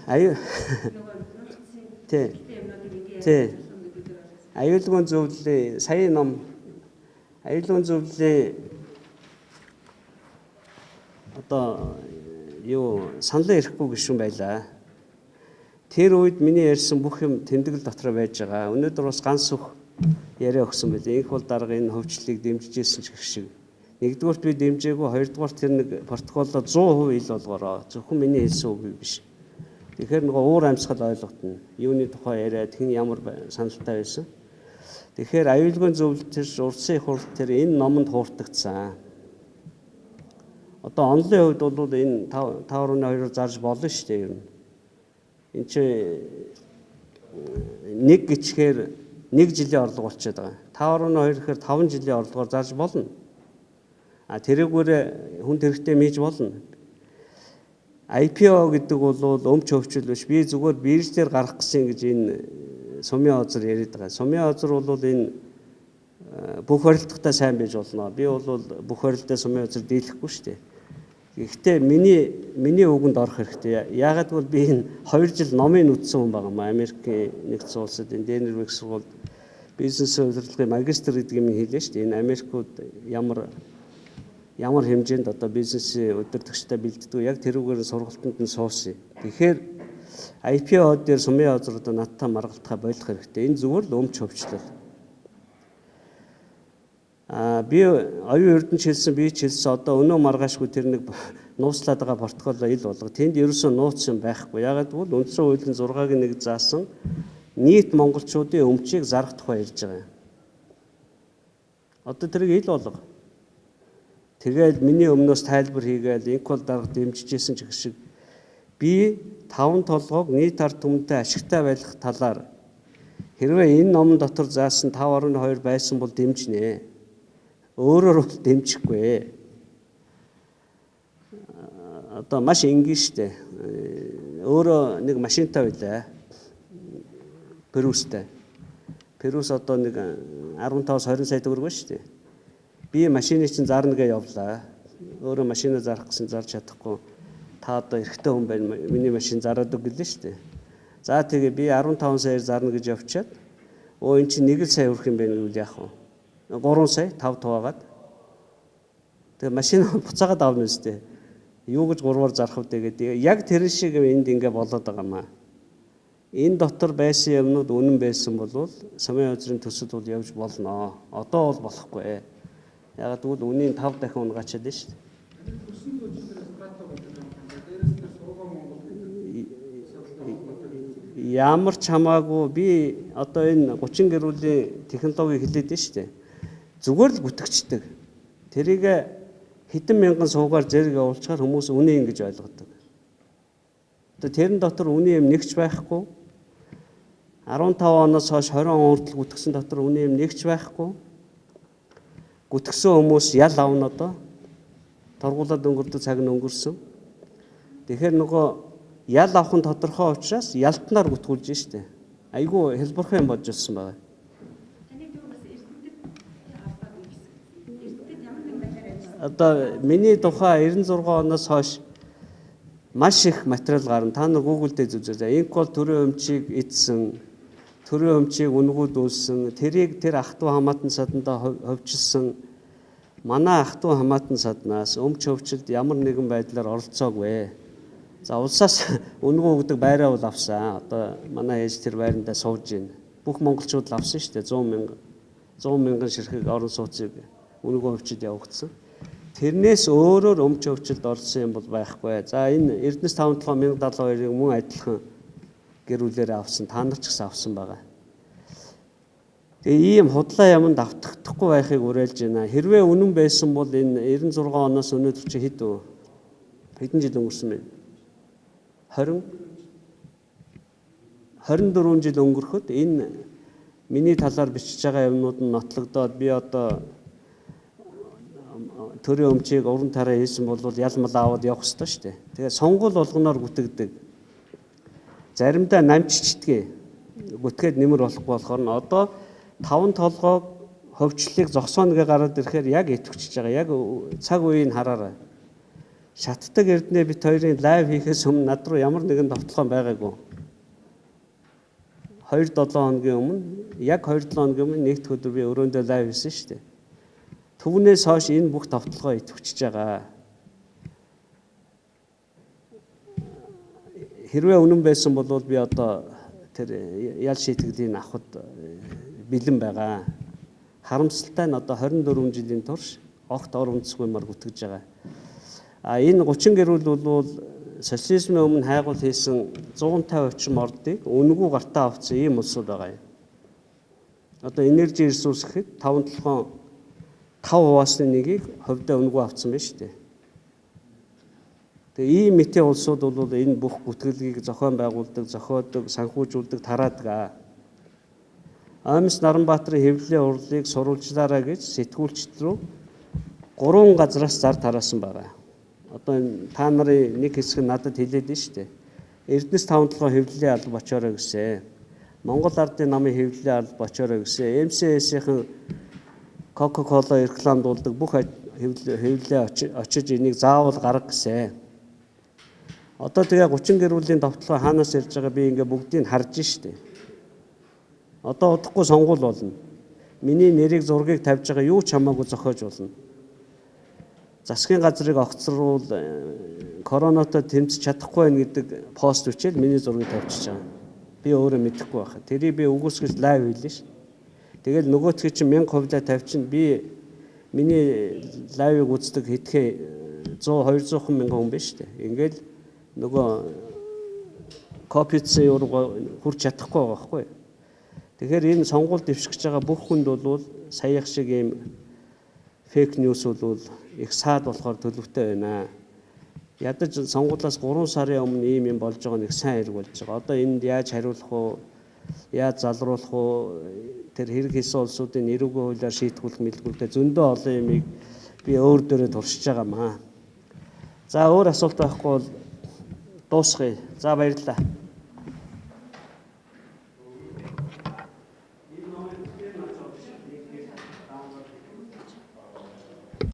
Аюу. Тий. Тий. Аюулгүй зөвлөлийн сая ном аюулгүй зөвлөлийн одоо юу саналаа ирэхгүй гишүүн байлаа. Тэр үед миний ярьсан бүх юм тэмдэглэл дотор байж байгаа. Өнөөдөр бас ганц сүх яриа өгсөн байлээ. Инх бол дарга энэ хөвчлөлийг дэмжиж ирсэн ч гэх шиг. Нэгдүгüүрт би дэмжээгүй, хоёрдугаарт тэр нэг протоколоо 100% ил болгоороо. Зөвхөн миний хэлсэн үг биш. Тэгэхээр нөгөө уур амьсгал ойлгогдно. Юуны тухай яриад хэн ямар саналтай байсан. Тэгэхээр аюулгүй зөвлөл тэр урдсан их хурл тэр энэ номонд хууртагдсан. Одоо онлын хувьд бол энэ 5.2-оор зарж болно шүү дээ ер нь. Энд чи нэг гिचхээр нэг жилийн орлого болчиход байгаа. 5.2 гэхээр 5 жилийн орлогоор зарж болно. А тэрүүгээр хүн тэрэгтэй мийж болно. IPO гэдэг бол өмч хөвчл биш. Би зүгээр бирж дээр гарах гэсэн гэж энэ сумын озор яриад байгаа. Сумын озор бол энэ бүх барилдахтаа сайн байж болно. Би бол бүх барилдаа сумын озор дийлэхгүй шүү дээ. Гэхдээ миний үгэнд орох хэрэгтэй. Яагаад гэвэл би энэ 2 жил номын үтсэн хүн байгаа юм. Америкийн нэгдсэн улсад энэ Деннер сургуульд бизнес удирдлагын магистр гэдэг юм хийлээ шүү дээ. Энэ Америкууд ямар хэмжээнд одоо бизнесийн удирдагчтай бэлддэг яг тэрүүгээр сургалтанд нь суусан. Тэгэхээр IPO дээр сумын озор одоо надтай маргалтахаа болох хэрэгтэй. Энэ зүгээр л өмч хөвчлөл. Би оюун эрдэнэ хэлсэн, би ч хэлсэн одоо өнөө маргаашгүй тэр нэг нууцлаад байгаа протокол ил болго. Тэнд ерөөсөө нууц юм байхгүй. Ягаад гэвэл үндсэн хуулийн 6-гийн 1 заасан нийт монголчуудын өмчийг зарах тухай ярьж байгаа юм. Одоо тэрийг ил болго. Тэгэл миний өмнөөс тайлбар хийгээл инкол дарга дэмжижсэн ч гэх шиг би таван толгойг нийт ард түмэнтэй ашигтай байх талаар хэрвээ энэ номон дотор заасан 5.2 байсан бол дэмжинэ. Өөрөөр бол дэмжихгүй. Одоо маш энгийн штэ. Өөрөө нэг машинтай байлаа. Перүстэй. Перүс одоо нэг 15-аас 20 сая төгрөг ба штэ. Би машины чинь зарна гэж явлаа. Өөрөө машина зарах гэсэн зарж чадахгүй. Та одоо эрэгтэй хүн байна. Миний машин зараад өг гэлээ шүү дээ. За тэгээ би 15 саяар зарна гэж явчаад өө эн чинь 1 л сая хүрэх юм байна гэвэл яах вэ? 3 сая 5 хуваагаад. Тэгээ машин буцаагаад авна үстэй. Юу гэж 3-аар зарах вэ гэдэг. Яг тэр шиг энд ингээ болоод байгаа маа. Энэ дотор байсан юмнууд үнэн байсан бол сумын озрын төсөл бол явж болно. Одоо бол болохгүй. Яг тэгвэл үнийн 5 дахин унгаачаад байна шүү дээ. Ямар ч хамаагүй би одоо энэ 30 гэрүүлийн технологиг хэлээд байна шүү дээ. Зүгээр л бүтгэждэг. Тэрийг хэдэн мянган суугаар зэрэг явуулчихаар хүмүүс үнэ ингэж ойлгодог. Одоо тэрэн дотор үнэ юм нэгч байхгүй. 15 оноос хойш 20 он хүртэл бүтгэсэн дотор үнэ юм нэгч байхгүй. Гүтгсэн хүмүүс ял авна одоо. Торгуулаад өнгөрдөг цаг нь өнгөрсөн. Тэгэхээр нөгөө ял авах нь тодорхой учраас ялтнаар гүтгүүлж штэ. Айгүй хэлбэрхэн юм бодож ирсэн байгаа. Одоо миний тухай 96 оноос хойш маш их материал гарна. Та нар Google дээр үзээрэй. Инкол төрийн өмчийг эдсэн, төрийн өмчийг үнгүүдүүлсэн, тэрийг тэр ах トゥ хамаатан садандаа ховжилсан. Манай ах トゥ хамаатан саднаас өмч хөвчлөлд ямар нэгэн байдлаар оролцоогүй. За улсаас үнгүү өгдөг байраа бол авсан. Одоо манай ээж тэр байрандаа сууж байна. Бүх монголчууд л авсан шүү дээ. 100 мянган ширхэг орон сууцыг үнгүү хөвчөд явагдсан. Тэрнээс өөрөөр өмч хөвчлөлд оролцсон юм бол байхгүй. За энэ Эрдэнэс 57 1072-ыг мөн адилхан гэр бүлээрээ авсан. Та нар ч гэсэн авсан байгаа. Тэгээ ийм худлаа юмд автахдахгүй байхыг уриалж байна. Хэрвээ үнэн байсан бол энэ 96 оноос өнөөдөр чи хэд вэ? Хэдэн жил өнгөрсөн бэ? 24 жил өнгөрөхөд энэ миний талаар бичиж байгаа юмнууд нь нотлогдоод би одоо төрийн өмчийг уран тараа хийсэн бол ялмал аваад явах ёстой шүү дээ. Тэгээ сонгуул болгоноор гүтгдэг. Заримдаа намччдгээ. Гүтгээд нэмэр болохгүй болохоор нь одоо таван толгойг хөвчлөлийг зогсооно гэж гараад ирэхээр яг итгэвчж байгаа. Яг цаг үеийг хараарай. Шатдаг Эрдэнэ бит хоёрын live хийхээс өмнө над руу ямар нэгэн довтолгоо байгаагүй. 2-7 хоногийн өмнө, яг 2-7 хоногийн өмнө нэгд өдөр би өрөөндөө live хийсэн шүү дээ. Түүнээс хойш энэ бүх довтолгоо идэвхжиж байгаа. Хэрвээ үнэн байсан бол би одоо тэр ял шийтгэлийг авахд бэлэн байгаа. Харамсалтай нь одоо 24 жилийн турш огт ор үндэсгүй мар гүтгэж байгаа. А энэ 30 гэрүүл бол социализмын өмнө хайгуул хийсэн 150 орчим ордыг үнэгүй гартаа авсан ийм улсууд байгаа юм. Одоо энержи ресурс гэхэд 5 толгоон 5 хуваасны нэгийг хувьдаа үнэгүй авсан байна шүү дээ. Тэгээ ийм мэтийн улсууд бол энэ бүх гүтгэлгийг зохион байгуулдаг, зохиодог, санхүүжүүлдэг, тараадаг. Аймс Наранбаатарын хэвлэлийн хурлыг сурвалжлаарай гэж сэтгүүлчд рүү 3 газраас зар тараасан байгаа. Одоо энэ та нарын нэг хэсэг нь надад хэлээд нь шүү дээ. Эрдэнэс 5 толгой хэвлэлийн алба очоорой гэсэн. Монгол Ардын намын хэвлэлийн алба очоорой гэсэн. МСС-ийн Coca-Cola рекламдуулдаг бүх хэвлэлээ очиж энийг заавал гарга гэсэн. Одоо тэгээ 30 гэрүүлийн довтолгоо хаанаас ярьж байгаа би ингээ бүгдийг харж штэ. Одоо удахгүй сонгуул болно. Миний нэрийг зургийг тавьж байгаа юу ч хамаагүй зохиож болно. Засгийн газрыг огцруул коронатой тэмцэж чадахгүй байх гэдэг пост бичээл миний зургийг тавьчихж байгаа. Би өөрөө мэдэхгүй байхаа. Тэрийг би үгүйсгэж live хийлээ ш. Тэгэл нөгөөтгий чинь 1000 хувлаа тавьчин би миний live ыг үздэг хэдхэн 100 200 мянган хүн биш үү? Ингээл нөгөө копицын юуруу хүрч чадахгүй байгаа байхгүй. Тэгэхээр энэ сонгуульд дэвших гэж байгаа бүх хүнд бол саяах шиг ийм fake news бол их саад болохоор төлөвтэй байна. Ядаж сонгуулиас 3 сарын өмнө ийм юм болж байгаа нэг сайн хэрэг болж байгаа. Одоо энд яаж хариулах уу? Яаж залруулах уу? Тэр хэрэг хийсэн улсуудын нэрүүгийн хуулиар шийтгүүлэх мэлгүүлдэ зөндөө олон юмыг би өөр дөрөө туршиж байгаа маа. За өөр асуулт байхгүй бол дуусгая. За баярлалаа.